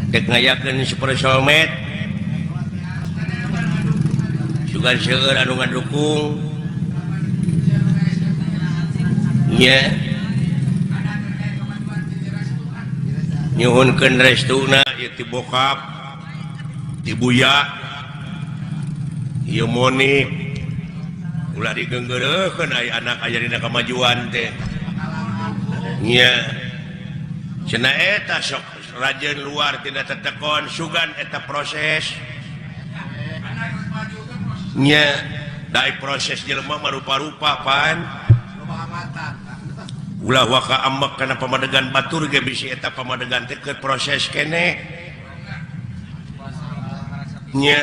Dek ngayakeun Super Solmed sugan seueur anu ngadukung nya nyuhunkeun restuna ieu ti bokap ti buya ieu Monik ulah digeunggeureukeun aya anak aya dina kamajuan teh nya cenah eta sok rajin luar tidak tetekon sugan eta proses nya dai proses jelema mah rupa-rupa pan ulah waka ambek kana pamadegan batur ge bisi eta pamadegan teh keur proses keneh nya.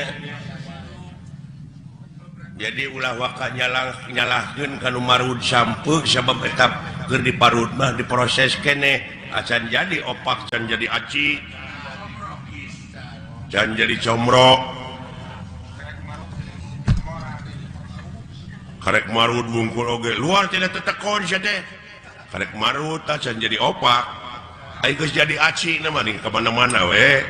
Jadi ulah waka nyalahkeun ka nu marud sampeuk sabab eta keur diparud mah diproses keneh acan jadi opak, can jadi aci, can jadi comro, karek marud bungkul oge luar tidak tetekon sia teh, karek marud can jadi opak, ai geus jadi aci na mah ka mana-mana we.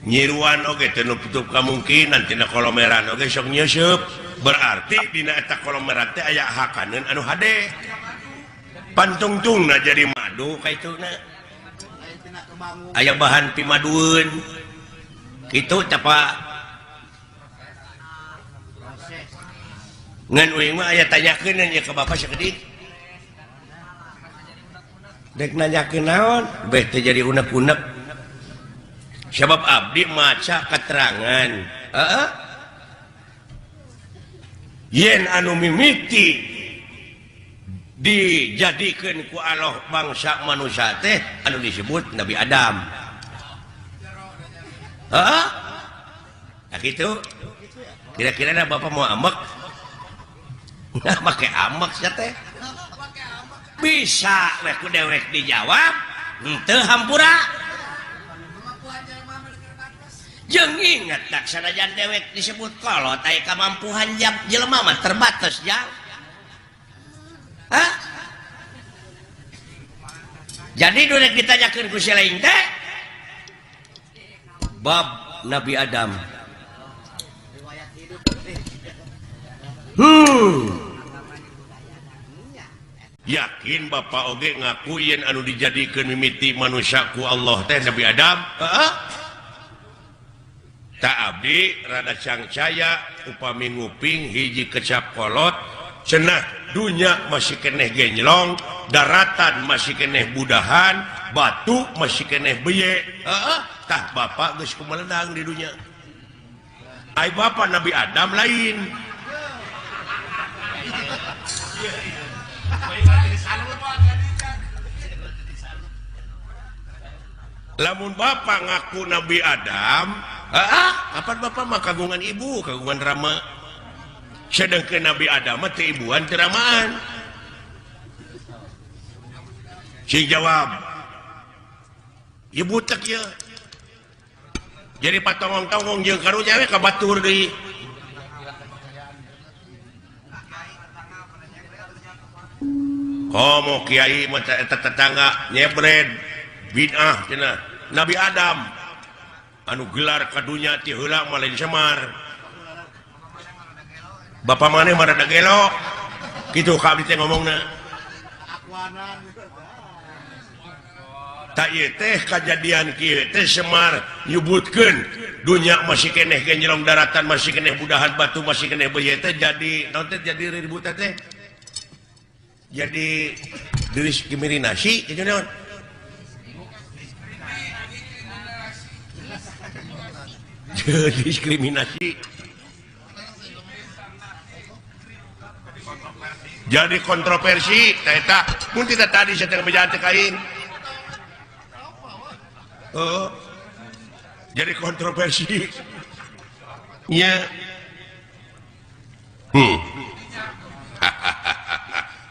Nyiruan oge teu nutup kamungkinan tina kolomeran oge sok nyeuseub. Berarti dina eta kolomeran teh aya hakaneun anu hade pantungtungna jadi madu kaituna aya bahan pimadueun kitu teh Pak. Ngan uing mah aya tanyakeun nya ka bapak sakedik dek nanyakeun naon beh teh jadi unek-unek sabab abdi maca keterangan heeh yen anu mimiti dijadikeun ku Allah bangsa manusia teh anu disebut Nabi Adam. Heeh. Nah kitu. Kira-kira na bapak mau ambek? Nah make ambek sia teh. Bisa we ku dewek dijawab, henteu hampura. Jeung inget tak sanajan dewek disebut kolot aya kamampuhan jam jelema mah terbatas jang. Hah? Jadi nu rek ditanyakeun ku si lain teh bab Nabi Adam. Yakin bapak oge ngaku yen anu dijadikeun mimiti manusia ku Allah teh Nabi Adam? Heeh. Tak abdi rada cangcaya upami nguping hiji kecap kolot cenah dunya masih keneh genjlong, daratan masih keneh budahan, batu masih keneh beye. Heeh, tah bapak geus kumeledang di dunya. Ai bapak Nabi Adam lain. Lamun bapak ngaku Nabi Adam, kapan bapak mah kagungan ibu, kagungan rama. Sedangkan Nabi Adam mah teu ibuan teu ramaan. Sing jawab. Ibu tek ieu. Jadi patongong-tongong jeung karunya we ka batur deui. Komo kiai mah eta tetangga nyebred bid'ah cenah. Nabi Adam anu gelar ka dunya ti heula mah lain Semar. Bapak maneh mah rada gelo. Kitu ka abdi teh ngomongna. Tak ieu teh kajadian kieu teh Semar nyebutkeun dunya masih keneh genjelong daratan masih keneh budahan batu masih keneh beuye teh jadi naon teh jadi ribut teh. Jadi diskriminasi kitu naon? Diskriminasi jadi kontroversi eta mun tidak tadi saya teh bejaan teh kain. Oh, jadi kontroversi nya.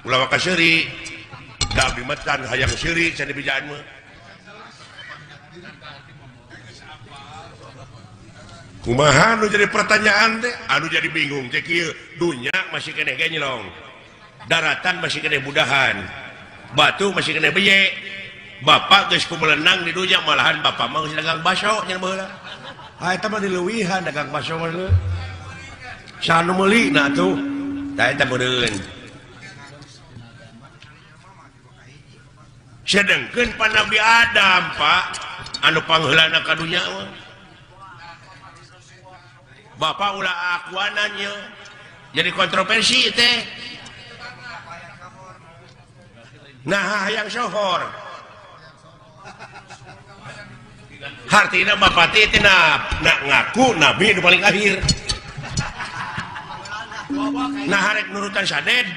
Ulah waka seuri da abdi mah can hayang seuri can dibejaan mah. Kumaha nu jadi pertanyaan teh anu jadi bingung teh kieu dunya masih keneh genyelong Daratan masih kena budahan. Batu masih kena beye. Bapak geus kumelenang di dunya malahan bapak mah geus dagang baso nya baheula. Ah eta mah dileuwihan dagang baso mah leuh. Saha nu meuli na atuh? Tah eta meureun. Sedengkeun pa Nabi Adam, Pak, anu pangheulana ka dunya mah. Bapak ulah akuanannya. Jadi kontroversi teh. Nah, yang sohor. Hartina bapak teh nak ngaku nabi nu paling akhir. Nah harek nurutan saded.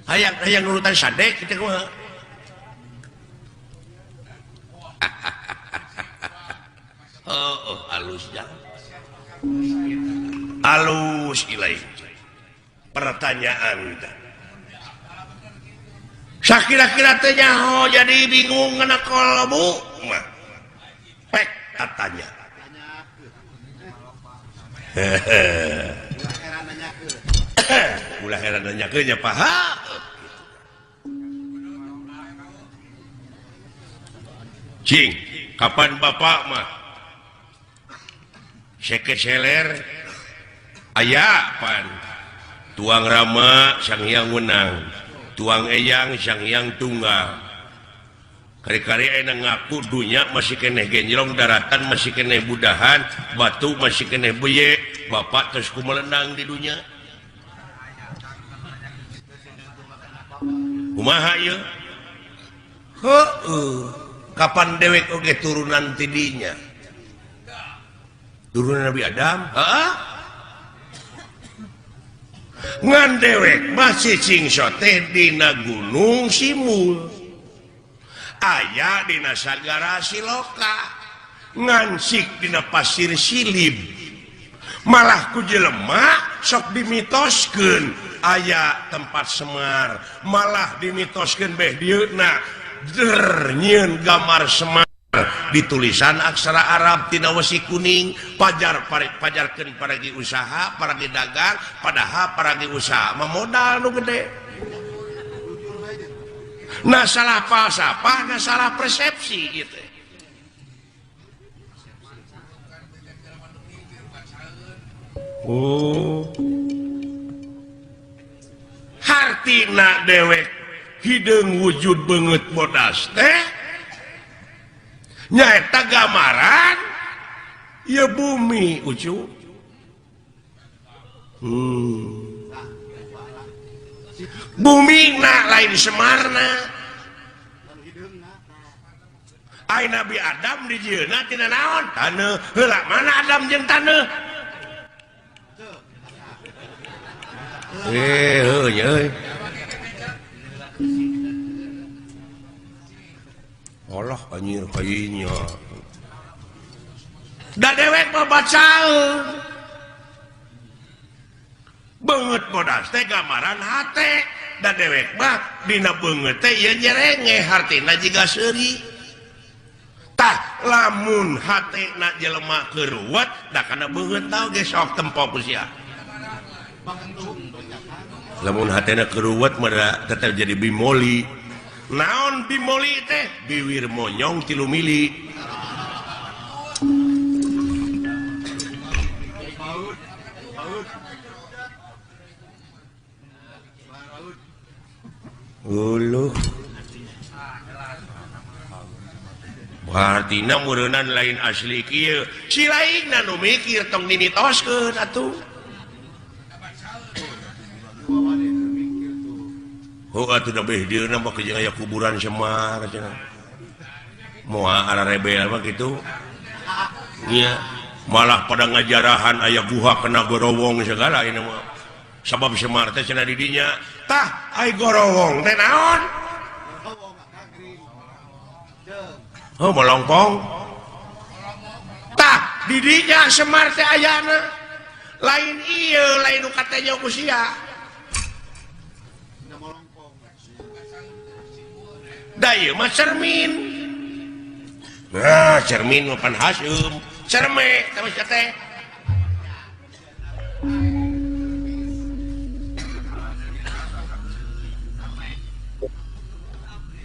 Hayang hayang nurutan sadek kitu kumaha. Oh, oh halus ya. Halus ilai. Pertanyaan teh. Sakira-kira teh nyaho jadi bingung ngena kolbu mah. Pek katanya. Ulah heran nanyakeun nya paha. Cing, kapan bapak mah sekeseler aya pan tuang Rama Sang Hyang Wenang, tuang Eyang Sang Hyang Tunggal. Kari-kari ayeuna ngaku dunya masih keneh genjrong, daratan masih keneh budahan, batu masih keneh beye, bapak terus kumelenang di dunya. Kumaha ieu? Heueuh, kapan dewek oge turunan ti dinya? Turunan Nabi Adam? Heeh. Ngan dewek masih cingso teh dina Gunung Simul. Aya dina Sagara Siloka, ngansik dina Pasir Silib. Malah ku jelema sok dimitoskeun aya tempat Semar, malah dimitoskeun beh dieuna der nyieun gambar Semar ditulisan aksara Arab tina wesi kuning, pajar pajarkeun paragi usaha, paragi dagang, padahal paragi usaha mah modal nu gede. Nah salah falsafah, nah salah persepsi gitu. Oh, hartina dewek hideung wujud beungeut bodas teh nyaeta gambaran ieu bumi ucu. Bumi na lain Semarna. Ai Nabi Adam dijieunna tina naon? Taneuh. Heula mana Adam jeung taneuh? Heuh nya euy. Allah anjir kayunya. Da dewek mah bacaeun. Beungeut bodas teh gambaran hate, da dewek mah dina beungeut teh ieu nyerenge hartina jiga seuri. Tah lamun hatena jelema keruwet da kana beungeut tau ge sok tempo ku sia. Lamun hatena keruwet mah tetep jadi bimoli. Naon bimoli teh? Biwir monyong 3 mili. Uluh. Hartina meureunnan lain asli kieu. Si lainna nu mikir tong dimitoskeun atuh. Heuh atuh da beh dieuna mah jeung aya kuburan Semar cenah. Moal ararebel mah kitu. Nya malah pada ngajarahan aya guha kena gorowong segala ini mah. Sabab Semar teh cenah di dinya. Tah ai gorowong teh naon? Oh molongpong. Tah di dinya Semar teh ayana. Lain ieu lain nu katanya ku sia. Da ieu mah cermin. Nah, cermin mah pan haseum. Cerme teh teh.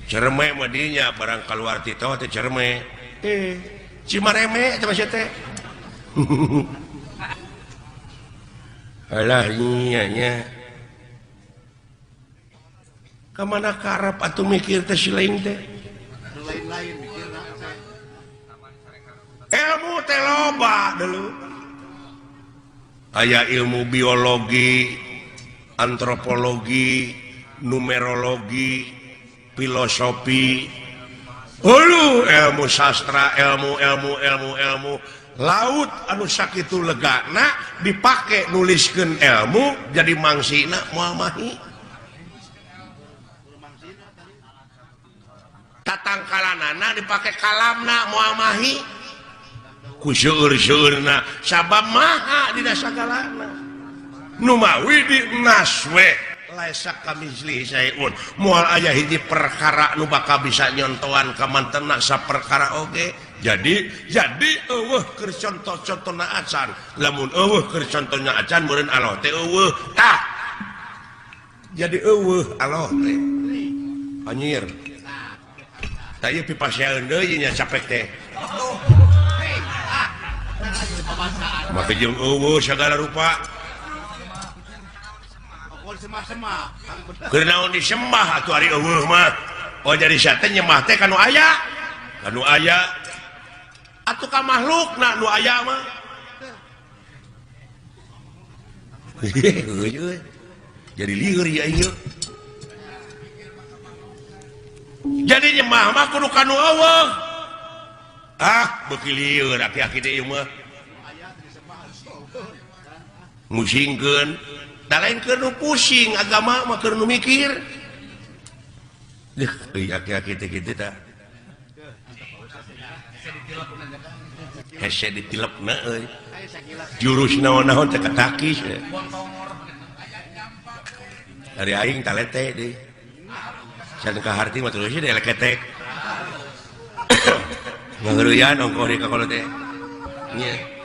Cerme mah dinya barang kaluar ti tol teh cerme. Cimareme teh maksud teh. Alah nya nya. Ka mana karep atuh mikir teh si lain teh? Lain-lain mikirna teh. Ilmu teh loba deuleu. Aya ilmu biologi, antropologi, numerologi, filosofi, hulu ilmu sastra, ilmu ilmu ilmu ilmu laut anu sakitu legana dipake nuliskeun ilmu jadi mangsina moal mahi. Tatangkalanana dipake kalamna moal mahi. Ku seueur-seueurna sabab maha dina sagalana. Nu mawi di naswe laisa kamitslihi syai'un moal aya hiji perkara nu bakal bisa nyontoan ka mantena saperkara oge. Jadi eueuh keur contoh-contona acan, lamun eueuh keur contohna acan meureun Allah teh eueuh. Tah jadi eueuh Allah teh anjir. Tah ieu pipaseun deui nya capek teh. Make jeung eueuh sagala rupa. Keur naon disembah atuh ari eueuh mah. Oh jadi sia teh nyembah teh ka nu aya. Ka nu aya. Atuh ka makhlukna nu aya mah. Jadi lieur ya ieu. Jadi nyembah mah kudu ka nu eueuh. Ah, beuki lieur aki-aki teh ieu mah. Musingkeun. Da lain keur nu pusing agama mah keur nu mikir. Deuh, euy aki-aki teh kitu tah. Hese ditilepna euy. Jurus naon-naon teh katakis. Dari aing talete deui. Can ka harti mah terus deui leketek. Ngageureuyan ongkoh di ka teh. Nya.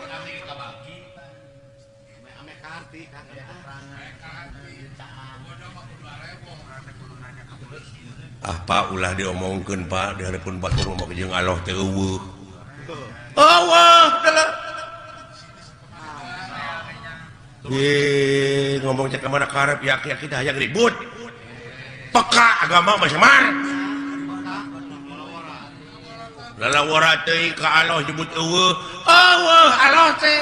Ah Pak ulah diomongkeun Pak di hareupeun batur mah jeung Allah teh eueuh. Eueuh deuleu. Ngomong cek ka mana karep ya kita hayang ribut. Peka agama mah semar. Lalawara teuing ka Allah nyebut eueuh. Eueuh Allah teh.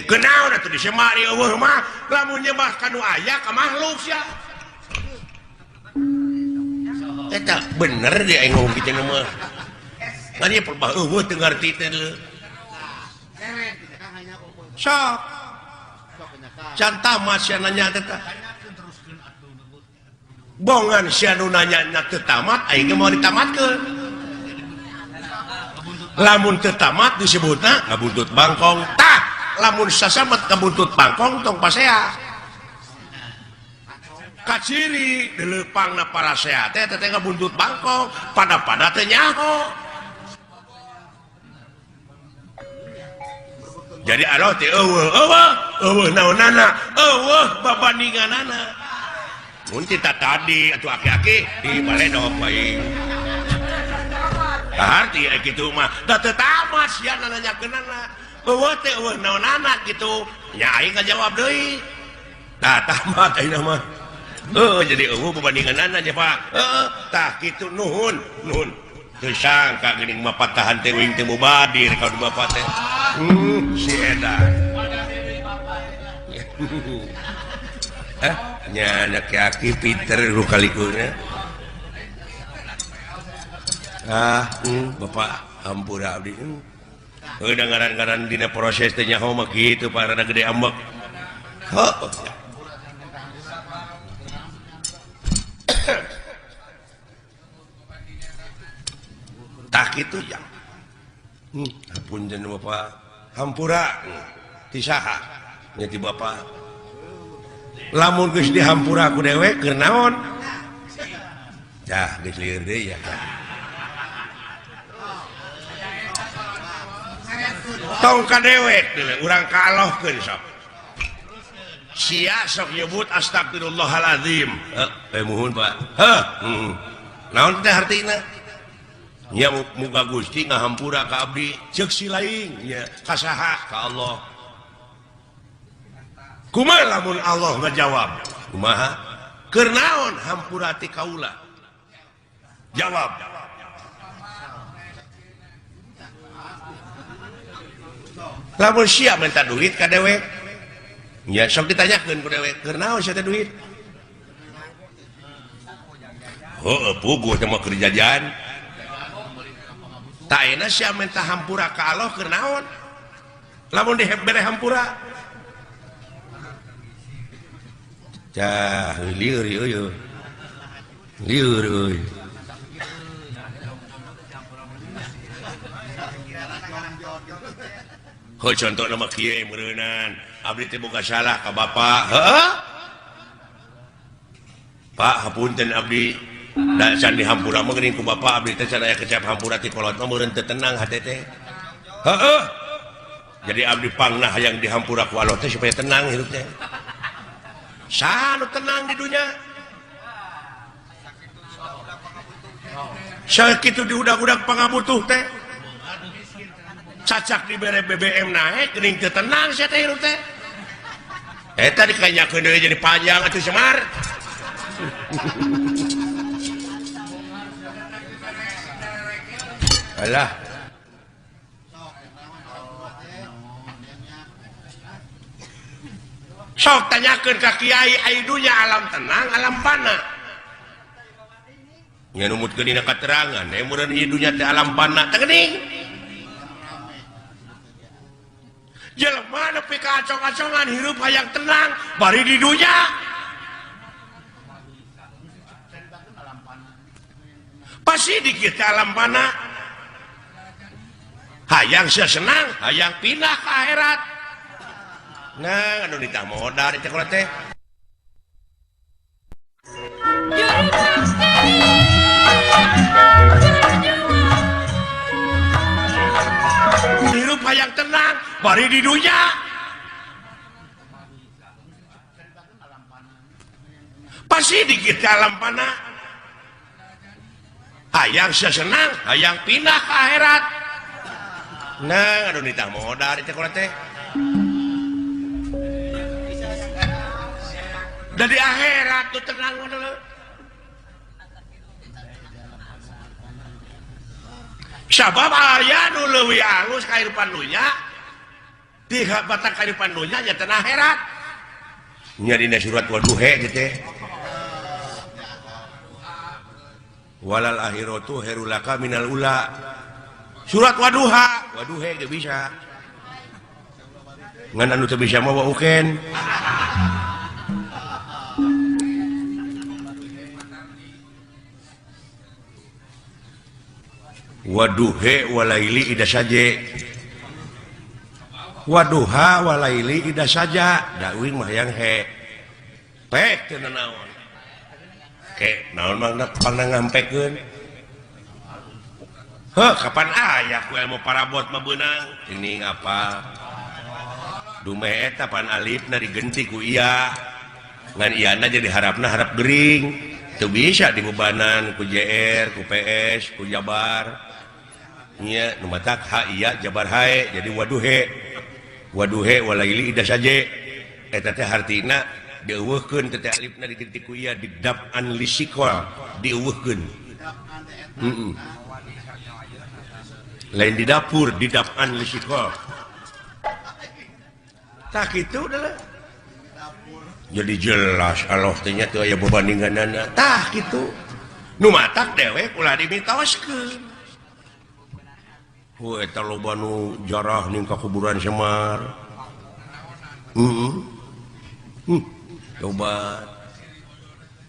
Kenaon atuh disemari eueuh mah lamun nyembah ka nu aya ka makhluk sia. Eta bener dia aing ngomong kitu mah. Ngan ieu perbah eueuh teu ngarti teh deuleu. Sok. Can tamat sia nanya teh. Bongan sia nu nanya na teu tamat aing ge moal ditamatkeun. Lamun teu tamat disebutna ngabuntut bangkong. Tah, lamun sasamet ngabuntut bangkong tong pasea. Kaciri dileupangna parasea teh teh ngabuntut bangkong pada-pada teh nyaho. Jadi Allah teh eueuh eueuh eueuh naonana eueuh babandinganana. Mun tita tadi atuh aki-aki di baledog bae. Arti kitu mah da teu tamat sia nanyakeunana. Eueuh teh eueuh naonana kitu. Nya aing ngajawab deui. Tah tamat ayeuna mah. Jadi eueuh babandinganana nya Pak. Heeh, tah kitu nuhun, nuhun. Teu sangka geuning mah patahan teh uing teh mubadir ka bapak teh. Si edan. Nya anak aki pinter lu kalikunya. Ah, bapak hampura abdi. Udah ngaran-ngaran dina proses teh nyaho mah kitu Pak rada gede ambek. Heuh. Tah kitu ya. Ampun bapak hampura ti saha nya ti bapak. Lamun geus dihampura ku dewek keur naon? Tah geus lieur deui ya. Tong ka dewek deuleu urang ka Allahkeun sok. Sia sok nyebut astagfirullahaladzim. Muhun Pak. Heh. Naon teh hartina? Nya muga Gusti ngahampura ka abdi. Ceuk si lain nya ka saha? Ka Allah. Kumaha lamun Allah ngajawab? Kumaha? Keur naon hampura ti kaula? Jawab. Lamun sia minta duit ka dewek, ya sok ditanyakeun ku dewek, keur naon sia teh duit? Heueuh puguh teh mah keur jajan. Tah ayeuna sia minta hampura ka Allah keur naon? Lamun dibere hampura. Cah lieur euy. Lieur euy. Heuh contohna mah kieu meureunan. Abdi teh boga salah ka bapa. Heueuh. Pak hapunten abdi. Da can dihampura mah geuning ku bapa abdi teh can aya kecap hampura ti kolot mah meureun teu tenang hate teh. Heueuh. Jadi abdi pangnah hayang dihampura ku Allah teh supaya tenang hidup teh. Saha nu tenang di dunya? Sakitu diudag-udag pangabutuh teh. Cacak dibere BBM naik geuning teu tenang sia teh hirup teh. Eta dikanyakeun deui jadi panjang atuh Semar. Alah. Sok tanyakeun ka kiai ai dunya alam tenang alam fana. Nya numutkeun dina katerangan meureun ieu dunya teh alam fana teh geuning. Jelema nepi ka acong-acongan hirup hayang tenang bari di dunya. Pasti dikit alam fana. Hayang sia senang, hayang pindah ke akhirat. Nah, anu ditah modal teh kula teh. Hirup hayang tenang bari di dunya. Pasti dikit alam fana. Hayang sia senang, hayang pindah ke akhirat. Nah, anu ditah modal teh kula teh. Dari akhirat tuh tenang dulu. Sabab aya nu leuwih alus kahirupan dunya, di batang kahirupan dunya nya teh akhirat. Nya dina surat Waduhe teh. Walal akhiratu khairul laka minal ula. Surat Waduha, Waduhe ge bisa. Ngan anu teu bisa mah waukeun. Waduhe walaili ida saje. Waduha walaili ida saja. Da uing mah hayang he. Pek teu naon. Ke naon mah pangna ngampekeun. Heuh kapan aya ku ilmu parabot mah beunang. Ini apa? Dumeh eta pan alifna digenti ku iya. Ngan iyana jadi harapna harap gering. Teu bisa dibebanan ku JR, ku PS, ku Jabar. Nya nu matak ha iya Jabar hae jadi waduhe. Waduhe walaili ida saje. Eta teh hartina dieuweuhkeun teh alifna digenti ku iya didap'an lisikol dieuweuhkeun. Heeh. Lain di dapur didap'an lisikol. Tah kitu adalah. Jadi jelas Allah teh nya teu aya bebandinganana. Tah kitu. Nu matak dewek ulah dimitoskeun. Heuh eta loba nu jarah ning ka kuburan Semar. Heeh. Coba.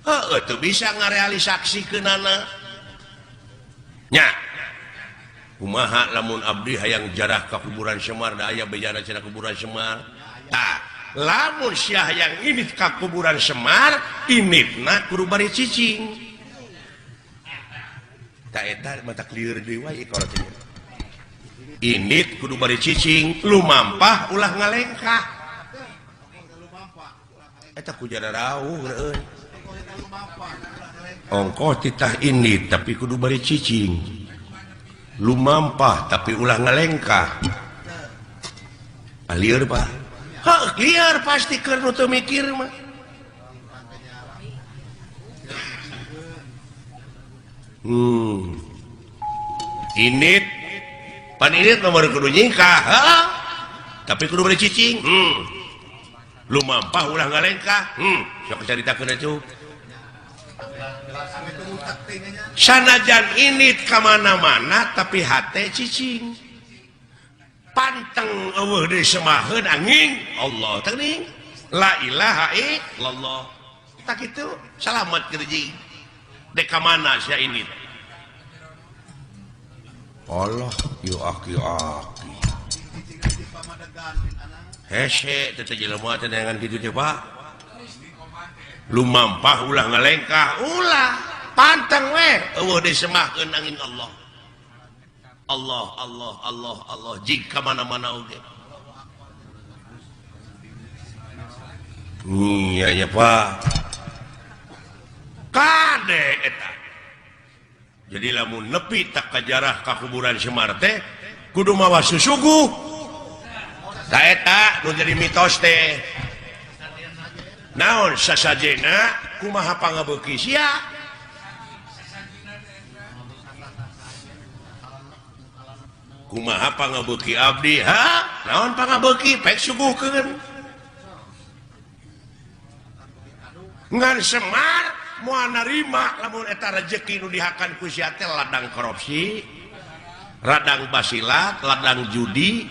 Heueuh teu bisa ngarealisaksikeunana. Nya. Kumaha lamun abdi hayang jarah ka kuburan Semar da aya bejana cenah kuburan Semar. Tah, lamun sia hayang ini ka kuburan Semar, initna kudu bari cicing. Tah eta mata lieur deui wae kalau teh. Init kudu bari cicing, lumampah ulah ngalengkah. Eta ku jara rauh euy. Ongkoh titah indit tapi kudu bari cicing. Lumampah tapi ulah ngalengkah. Lieur Pak. Heuh, lieur pasti keur nu teu mikir mah. Init pan init nomor kudu nyingkah, heuh. Tapi kudu bari cicing. Lumampah ulah ngalengkah. Sok caritakeun atuh. Sanajan init ka mana-mana tapi hate cicing. Panteng eueuh deui semaheun angin Allah teuing la ilaha illallah. Tak kitu salamet keur dek ka mana sia init. Allah yu aki-aki. Hese teh jelema teh neangan kitu teh Pak. Lumampah ulah ngalengkah ulah panteng we eueuh deui semahkeun angin Allah. Allah Allah Allah Allah jika mana-mana oge. Iya ya Pak. Kade eta. Jadi lamun nepi tak kajarah ka kuburan Semar teh kudu mawa susuguh. Ta eta nu jadi mitos teh. Naon sasajena kumaha pangabeuki sia? Kumaha pangabeuki abdi ha? Naon pangabeuki pek suguhkeun. Ngan Semar moal narima lamun eta rejeki nu dihakan ku sia teh ladang korupsi, ladang basilat, ladang judi.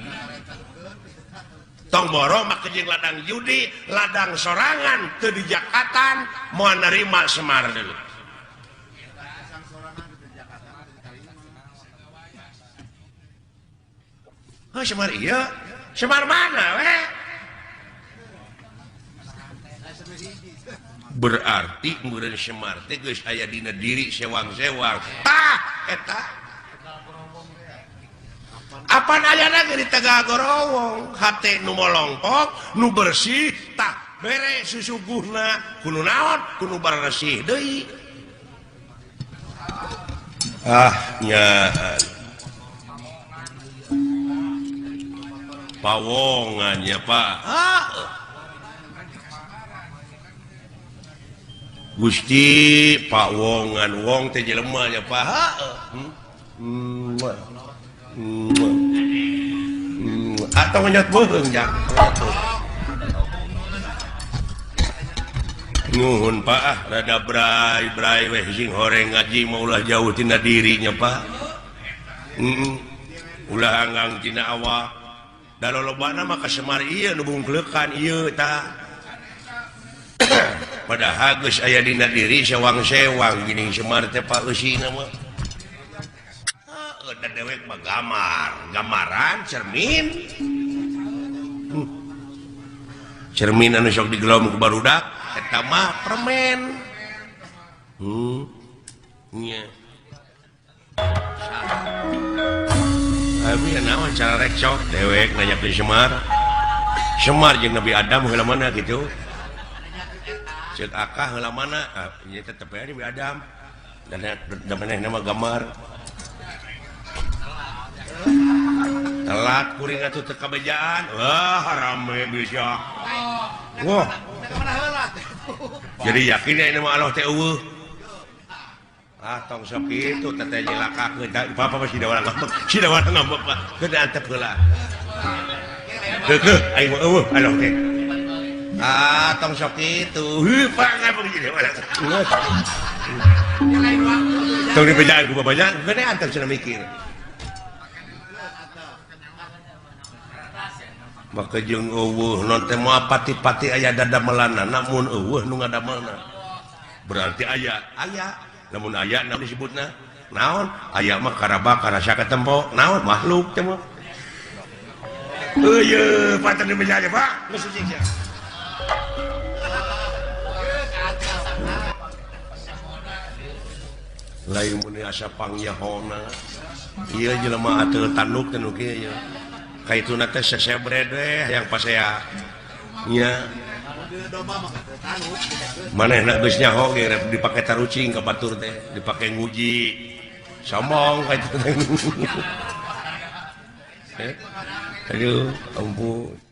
Tong boro make jeung ladang judi, ladang sorangan teu dijakatan moal narima Semar deui. Oh, Semar iya, Semar mana we? Berarti meureun Semar teh geus aya dina diri sewang-sewang. Tah eta. Apan ayana ge di Tegal Gorowong, hate nu molongkok, nu bersih, tah bere susuguhna, kudu naon, kudu bersih deui. Ah nya. Pawongan ya Pak. Ah. Gusti pawongan wong teh jelema nya Pak. Atau ngenyot beuheung jak. Nuhun Pak ah rada brai-brai weh sing horeng ngaji mah ulah jauh tina dirinya Pak. Ulah anggang tina awak. Da lolobana mah ka Semar ieu nu bungkleukan ieu tah. Padahal geus aya dina diri sewang-sewang geuning Semar teh Pak eusina mah. Heuh da dewek mah gamar, gambaran cermin. Cermin anu sok digelom ku barudak eta mah permen. Nya. Abi naon cara rekcok dewek nanya ke Semar. Semar jeung Nabi Adam heula mana gitu. Ceuk akah heula mana? Ah nya tetep aya Nabi Adam. Dan da manehna mah gambar. Telat kuring atuh teu kabejaan. Wah rame bisa. Wah. Jadi yakin ya ini mah Allah teh eueuh. Ah tong sok kitu teh nyelakakeun. Papa mah sida warang ngambek. Sida warang ngambek Pak. Keun antep heula. Keukeuh aing mah eueuh Allah teh. Ah tong sok kitu. Heuh Pak ngambek jadi warang. Tong dibejaan ku bapaknya, geus antep cenah mikir. Maka jeung eueuh non teh moal pati-pati aya dadamelanna namun eueuh nu ngadamelna. Berarti aya, aya. Lamun aya naon disebutna? Naon? Aya mah karaba karasa katempo. Naon makhluk teh mah. Eueuh, patan dibeja Pak. Geus suci sia. Lain mun asa pangyahona. Ieu jelema ateul tanduk teh nu kieu nya. Kaituna teh sesebred we yang pasea. Nya. Manehna geus nyaho ge rek dipake tarucing ka batur teh, dipake nguji. Sombong ka itu teh. Aduh, ampun.